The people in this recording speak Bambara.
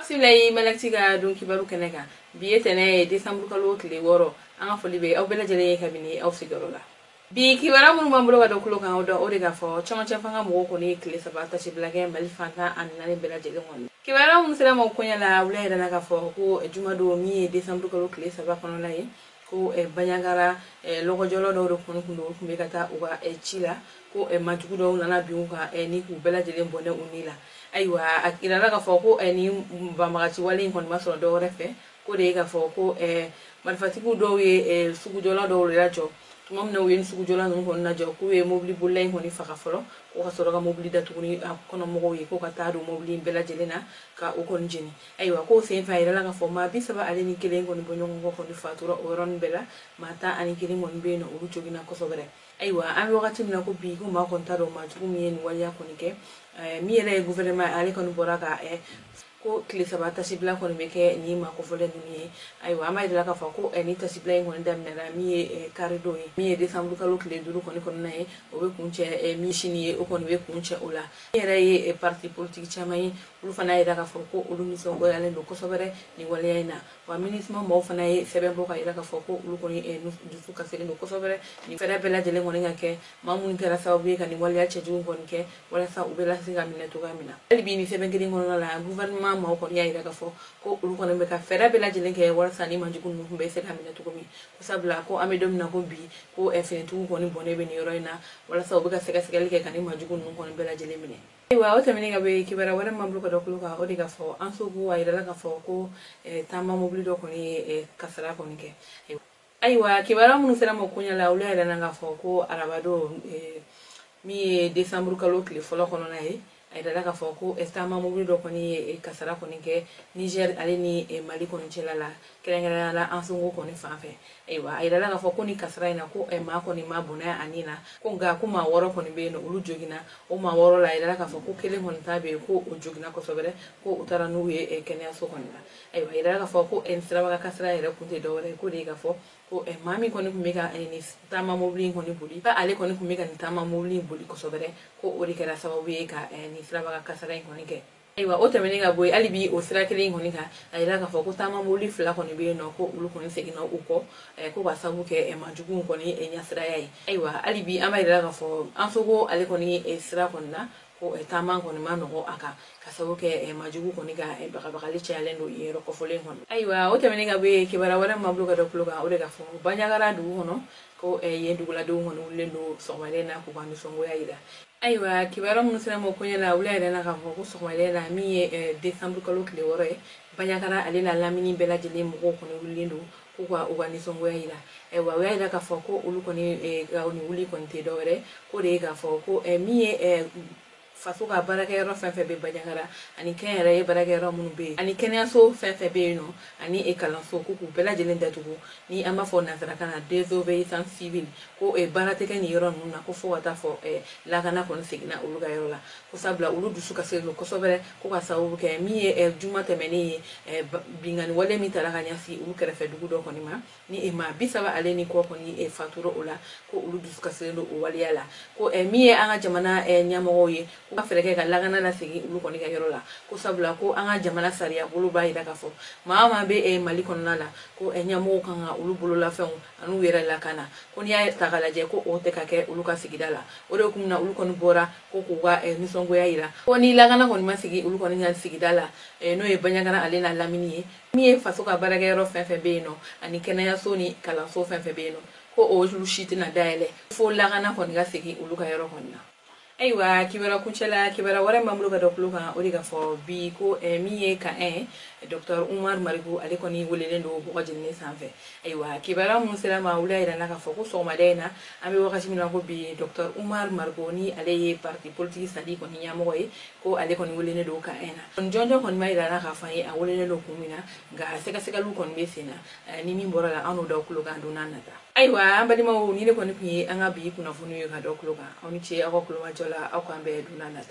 Bisimila ye Malakti ka don kibaru kɛnɛ kan. Bi ye tɛnɛ ye, décembre kalo tile 6. An ka foli bɛ aw bɛɛ lajɛlen ye kabini aw sigiyɔrɔ la. Bi kibaruya minnu b'an bolo ka da tulo kan, o dɔn o de k'a fɔ cɛmancɛ fanga mɔgɔw kɔni ye tile 3 tasibila kɛ Mali fantan ani naani bɛɛ lajɛlen kɔnɔ. Kibaruya minnu sera ma koɲɛ la, wula yɛrɛ la k'a fɔ ko jumadon min ye décembre kalo tile 3 kɔnɔna ye, ko Bandiagara lɔgɔjɔlɔ dɔw de kɔni kun don, u tun bɛ ka taa u ka ci la, ko majugu dɔw nana bin u kan ni k'u bɛɛ lajɛlen bɔnɛ u ni la. Ayiwa, a yirala k'a fɔ ko nin banbagaci wale in kɔni ma sɔrɔ dɔw wɛrɛ fɛ, ko de ye k'a fɔ ko marifatigiw dɔw ye sugujɔla dɔw de lajɔ. Tuma min na u ye sugujɔla ninnu kɔni lajɔ, k'u ye mobili bolila in kɔni faga fɔlɔ, ko ka sɔrɔ ka mobili datugu ni a kɔnɔ mɔgɔw ye, ko ka taa don mobili in bɛɛ lajɛlen na ka u kɔni jeni. Ayiwa, k'o sen fɛ, a yirala k'a fɔ maa 31 kɔni bɔ ɲɔgɔn kɔ kɔni fatura o yɔrɔnin bɛɛ la, maa 11 kɔni bɛ yen nɔ, olu joginna kosɛbɛ. Ayiwa, an bɛ wagati min na ko bi, ko maa kɔni t'a dɔn maa jugu min ye nin waleya kɔni kɛ. Min yɛrɛ ye gouvernement, ale kɔni bɔra ka ko tile 3 tasibila kɔni bɛ kɛ nin maa kofɔlen ninnu ye. Ayiwa, an b'a yira k'a fɔ ko nin tasibila in kɔni daminɛra min ye karidon ye, min ye décembre kalo tile 5 kɔni kɔnɔna ye, o bɛ kuncɛ min sini ye, o kɔni bɛ kuncɛ o la. Min yɛrɛ ye parti politique caman ye, olu fana y'a yira k'a fɔ ko olu nisɔngoyalen don kosɛbɛ nin waleya in na. Wa MINUSMA mɔgɔw fana ye sɛbɛn bɔ ka yira k'a fɔ ko olu kɔni dusu kasilen don kosɛbɛ nin fɛɛrɛ bɛɛ lajɛlen kɔni ka kɛ maa minnu kɛra sababu ye ka nin waleya cɛjugu kɔni kɛ, walasa u bɛ lase ka minɛ cogoya min na. Hali bi nin sɛbɛn kelen kɔnɔna la, gouvernement maaw kɔni y'a yira k'a fɔ ko olu kɔni bɛ ka fɛɛrɛ bɛɛ lajɛlen kɛ walasa ni majugu ninnu bɛ se ka minɛ cogo min, ko sabula ko an bɛ don min na ko bi, ko finitigiw kɔni bɔnnen bɛ nin yɔrɔ in na walasa u bɛ ka sɛgɛsɛgɛli kɛ ka nin majugu ninnu kɔni bɛɛ lajɛlen minɛ. Ayiwa, o tɛmɛnen ka bɔ yen, kibaruya wɛrɛ min b'an bolo ka da tulo kan, o de k'a fɔ Ansongo, a yirala k'a fɔ ko taama mobili dɔ kɔni ye kasara kɔni kɛ. Ayiwa, kibaruya minnu sera ma koɲɛ la, olu yɛrɛ k'a fɔ ko arabadon min ye décembre kalo tile fɔlɔ kɔnɔna ye, a yirala k'a fɔ ko taama mobili dɔ kɔni ye kasara kɔni kɛ Niger ale ni Mali kɔni cɛla la, kɛrɛnkɛrɛnnenya la Ansongo kɔni fan fɛ. Ayiwa, a yirala k'a fɔ ko ni kasara in na, ko maa kɔni ma bɔnɛ a ni na, ko nka ko maa 6 kɔni bɛ yen nɔ, olu joginna. O maa 6 la, a yirala k'a fɔ ko kelen kɔni ta bɛ yen, ko o joginna kosɛbɛ, ko u taara n'u ye kɛnɛyaso kɔni la. Ayiwa, a yirala k'a fɔ ko sirabaga kasara yɛrɛ kun tɛ dɔwɛrɛ ye, ko de ye k'a fɔ ko maa min kɔni tun bɛ ka nin taama mobili in kɔni boli, ale kɔni tun bɛ ka nin taama mobili in boli kosɛbɛ, ko o de kɛra sababu ye ka nin sirabaga kasara in kɔni kɛ. Ayiwa, o tɛmɛnen ka bɔ yen, hali bi o sira kelen in kɔni kan, a yira k'a fɔ ko taama mobili 2 kɔni bɛ yen nɔ, ko olu kɔni seginna u kɔ, ko ka sababu kɛ majuguw kɔni ɲɛsiraya ye. Ayiwa, hali bi an b'a yira k'a fɔ Ansongo ale kɔni sira kɔni na, ko taama kɔni ma nɔgɔ a kan, ka sababu kɛ majugu kɔni ka bagabagali cayalen don yen yɔrɔ kɔfɔlen kɔnɔ. Ayiwa, o tɛmɛnen ka bɔ yen, kibaruya wɛrɛ min b'an bolo ka da tulo kan, o de k'a fɔ Bandiagara dugu kɔnɔ, ko yen duguladenw kɔni wulilen don sɔgɔmada in na k'u ka nisɔngoya yira. Ayiwa, kibaruya minnu sera ma koɲɛ la, wula yɛrɛ na k'a fɔ ko sɔgɔmada in na min ye décembre kalo tile 6 ye, Bandiagara ale la lamini bɛɛ lajɛlen mɔgɔw kɔni wulilen don k'u ka u ka nisɔngoya yira. Ayiwa, u y'a yira k'a fɔ ko olu kɔni ka nin wuli kɔni tɛ dɔwɛrɛ, ko de ye k'a fɔ ko min ye faso ka baarakɛyɔrɔ fɛn fɛn bɛ Bandiagara ani kɛnyɛrɛye baarakɛyɔrɔ minnu bɛ yen ani kɛnɛyaso fɛn fɛn bɛ yen nɔ ani kalanso, ko k'u bɛɛ lajɛlen datugu, ni an b'a fɔ nansarakan na désobéissance civile, ko baara tɛ kɛ nin yɔrɔ ninnu na, ko fo ka taa fɔ lakana kɔni seginna olu ka yɔrɔ la, ko sabula olu dusu kasilen don kosɛbɛ, ko ka sababu kɛ min ye juma tɛmɛnen ye, binkanni wale min taara ka ɲɛsin olu kɛrɛfɛ dugu dɔ kɔni ma, ni maa 30 ale ni kɔ kɔni fatura o la, ko olu dusu kasilen don o waleya la, ko min ye an ka jamana ɲɛmɔgɔw ye, ko ka fɛɛrɛ kɛ ka lakana lasegin olu kɔni ka yɔrɔ la, ko sabula ko an ka jamana sariya bolo b'a yira k'a fɔ maa o maa bɛ Mali kɔnɔna la, ko ɲɛmɔgɔw kan ka olu bololafɛnw an'u yɛrɛ lakana, ko n'i y'a ta k'a lajɛ, ko o tɛ ka kɛ olu ka sigida la. O de kun na olu kɔni bɔra ko k'u ka nisɔngoya yira, ko ni lakana kɔni ma sigi olu kɔni ka sigida la, n'o ye Bandiagara ale n'a lamini ye, min ye faso ka baarakɛyɔrɔ fɛn fɛn bɛ yen nɔ ani kɛnɛyaso ni kalanso fɛn fɛn bɛ yen nɔ, ko olu si tɛna dayɛlɛ fo lakana kɔni ka segin olu ka yɔrɔ kɔni na. Ayiwa, kibaruya kuncɛla, kibaruya wɛrɛ b'an bolo ka da tulo kan, o de k'a fɔ bi ko min ye camp 1 docteur Oumar Mariko, ale kɔni welelen don bɔgɔ jeninen sanfɛ. Ayiwa, kibaruya minnu sera ma, olu y'a yira n na k'a fɔ ko sɔgɔmada in na, an bɛ wagati min na ko bi, docteur Oumar Mariko, ni ale ye parti politique Sali kɔni ɲɛmɔgɔ ye, ko ale kɔni welelen don camp 1 na. Jɔnjɔn kɔni b'a yira n na k'a fɔ an ye a welelen don kun min na, nka sɛgɛsɛgɛliw kɔni bɛ sen na, ni min bɔra la, an n'o da tulo kan don n'a nata. Ayiwa, an balimaw, ni ne kɔni tun ye an ka bi kunnafoniw ye ka da tulo kan. Aw ni ce aw ka kulomajɔ la, aw k'an bɛn don n'a nata.